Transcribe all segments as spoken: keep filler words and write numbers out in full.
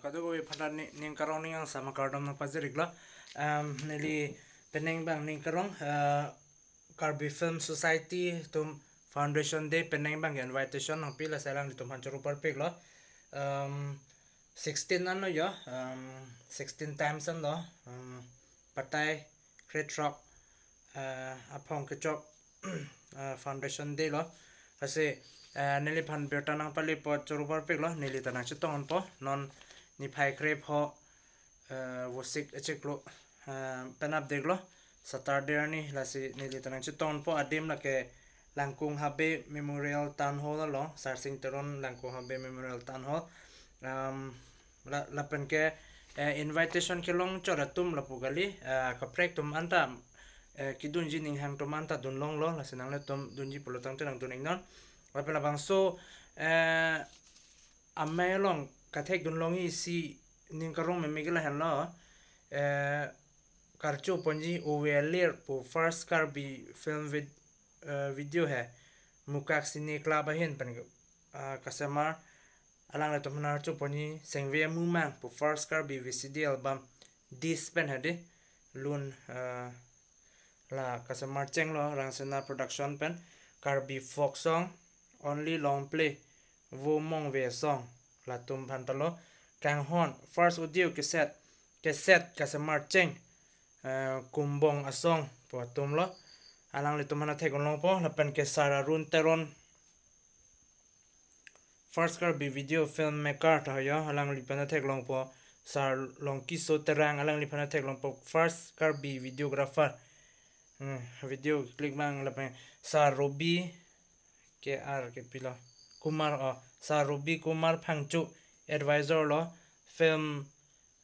Kadokave aphan ta ni-, ning karong ning angsam akardom nangpajir-iklo. Um, neli penang abang ning karong, uh, Karbi Film Society atum Foundation Day penang abang invitation nangpi, lasi alanglitum aphan choro parpiklo. Um, sixteen anlo jo, um, sixteen times anlo, um, patai krethrok, uh, aphong kechok, uh, Foundation Day lo. Lasi, uh, neliphan birta nangpale apot choro parpiklo, neli ta nangchetongpo, non niphai krepho, uh, Vosik achiklo, uh, penap deklo, Saturday arni, lasi neli ta nangchetongpo, adim lake Langkung Habe Memorial Town Hall along, Sarsing Teron Langkung Habe Memorial Town Hall. Um, la, lapen ke, eh, invitation kelong chot atum lapu kali, eh, kaprek atum anta, eh, kedunji ninghang atum anta dunlonglo, lasi nanglitum dunji pulo tangte nangdun-iknon. Lapen labangso, eh, amei along kathek dunlongji isi ning karong meme ke lahenlo, eh, karcho ponji Ove Alir pu first Karbi film vid-, eh, video he Mukak Cine Club ahin pen, ah, kasemar alanglitum aphan archo ponji Sengve Amumang pu first Karbi V C D album disc pen hedi lun, ah, la kasemar chenglo Rangsina Production pen Karbi folk song, Only Long Play, Vo Mongve Song, latum aphan talo. Kanghon first audio cassette, cassette kasemar cheng, eh, Kumbong Asong pu atumlo. Alanglitum aphan ta theklongpo, lapen ke Sar Arun Teron, first Karbi video filmmaker ta ho jo, alangliphan ta theklongpo. Sar Longkiso Terang, alangliphan ta theklongpo, first Karbi videographer. Hmm, video click abang lapen Sar Robi K R ke pilo. Kumar, oh, Sar Robi Kumar Phangcho, advisor lo, film,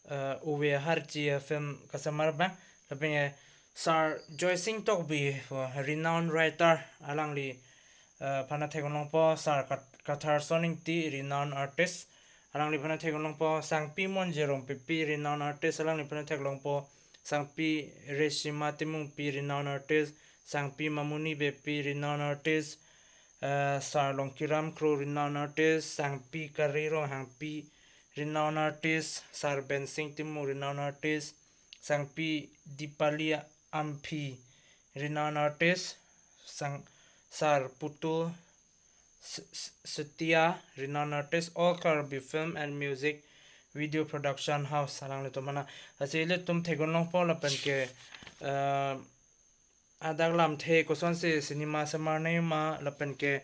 eh, Ove Aharchi, eh, film kasemar abang. Lapen, eh, Sar Joysing Tokbi, oh, renowned writer, alangli, eh, aphan ta theklongpo, Sar Kat-, Katharson Ingti, renowned artist, alangliphan ta theklongpo, Sangpi Monje Rongpipi, renowned artist, alangliphan ta theklongpo, Sangpi Reshima Timungpi, renowned artist, Sangpi Mamuni Beypi, renowned artist, eh, Sar Longkiram Kro, renowned artist, Sangpi Kari Ronghangpi, renowned artist, Sar Bensing Timung, renowned artist, Sangpi Dipali Amphi, renowned artist, Sang-, Sar Putul S-, S-, Setia, renowned artist, All Karbi Film and Music Video Production House, alanglitum aphan ta. Lasi ilitum theklongpo lapen ke, eh, adak lamthe kosonsi cinema semar nangma lapen ke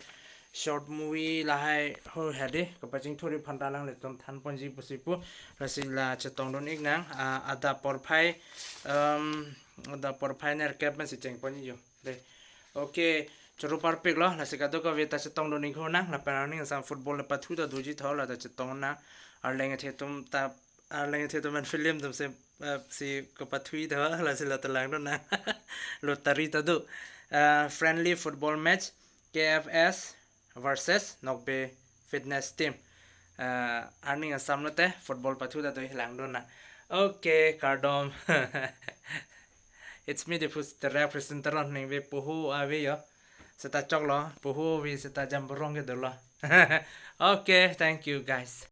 short movie lahai ho hedi kapachingthurji aphan ta alanglitum than ponji pusi pu, lasi la chetongdun-iknang, ah, adap porphai, um, adap porphai nerkep pensi cheng ponji jo. De. Okay, choro parpiklo, lasi kadokave ta chetongdun-ik honang, lapen arni angsam football ta pathu ta doji tho, la ta chetongnang, arleng athe atum ta, arleng athe atum an film atum si, eh, si kapathu tho, lasi la ta langdun nang. Lottery ta do. Eh, friendly football match, K F S versus Nokbe Fitness Team. Eh, arni angsam lote football pathu ta do, langdun nang. Okay, kardom. It's me, the pres-, the rep presenter on ningve poho ave jo. Seta choklo, poho ave seta jam borong ke dolo. Okay, thank you guys.